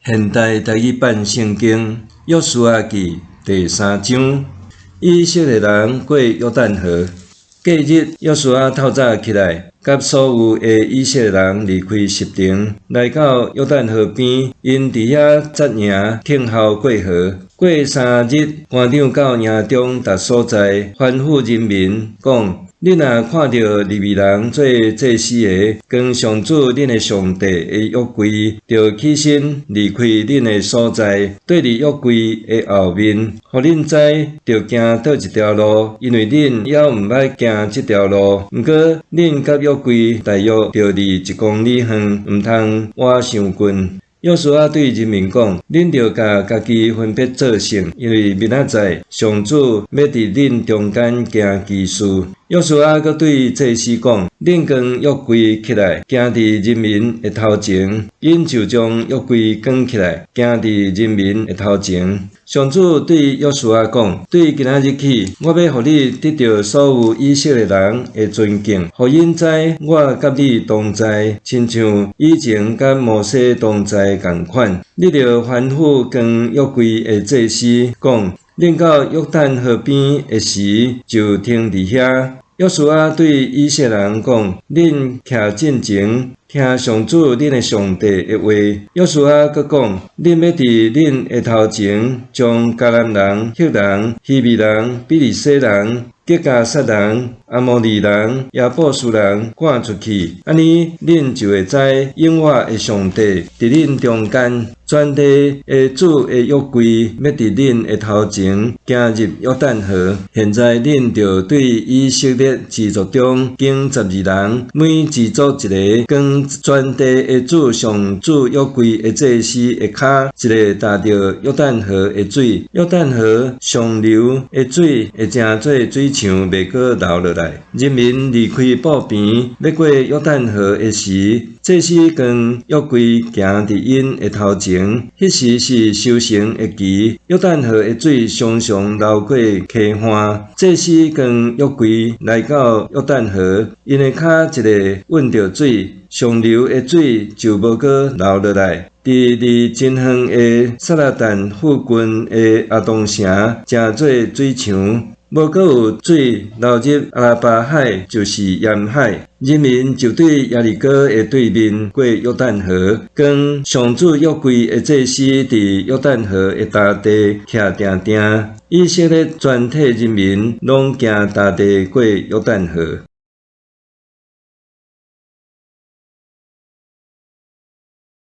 現代台語版聖經約書亞記第三章，以色列人過約旦河。隔日，約書亞透早起來，佮所有的以色列人離開實亭，來到約旦河邊，𪜶佇遐紮營等候過河。過3日，官長到營中逐所在，吩咐人民講：恁若看著利未人做祭司的，扛上主恁的上帝的約櫃，著起身離開恁的所在，綴佇約櫃的後面，予恁知著行佗一條路，因為恁猶毋捌行這條路。毋過，恁佮約櫃大約著離一公里遠，毋通倚傷近。約書亞對人民講：恁著共家己分別做聖，因為明仔載上主欲佇恁中間行奇事。約書亞閣對祭司講：恁扛約櫃起來，行佇人民的頭前。𪜶就將約櫃扛起來，行佇人民的頭前。上主對約書亞講：對今仔日起，我欲予你得著所有以色列人的尊敬，予𪜶知我佮你同在，親像以前佮摩西同在仝款。你著吩咐扛約櫃的祭司講：恁到約旦河邊的時，就停佇遐。約書亞對以色列人講：恁徛進前，聽上主恁的上帝的話。約書亞閣講：恁欲佇恁的頭前，將迦南人、赫人、希未人、比利洗人、吉甲撒人、阿摩利人、耶布斯人趕出去，按呢，恁就會知永活的上帝佇恁中間。全地的主的約櫃欲佇恁的頭前行入約旦河。現在恁著對以色列支族中揀十二人，每支族一个，扛全地的主上主約櫃的祭司的跤，一个踏著約旦河的水。約旦河上流的水會成做水牆，袂閣流落來。人民離開布棚，欲過約旦河的時，祭司扛約櫃行佇𪜶的頭前。彼時是收成的期，約旦河的水常常流過溪岸。祭司扛約櫃來到約旦河，𪜶的跤一个穩著水，上流的水就無閣流落來。佇離真遠的撒勒但附近的亞當城，成做水牆，無閣有水流入阿拉巴海，就是鹽海。人民就對耶利哥的對面過約旦河，扛上主約櫃的祭司佇約旦河的乾地徛定定，以色列全體人民攏行乾地過約旦河。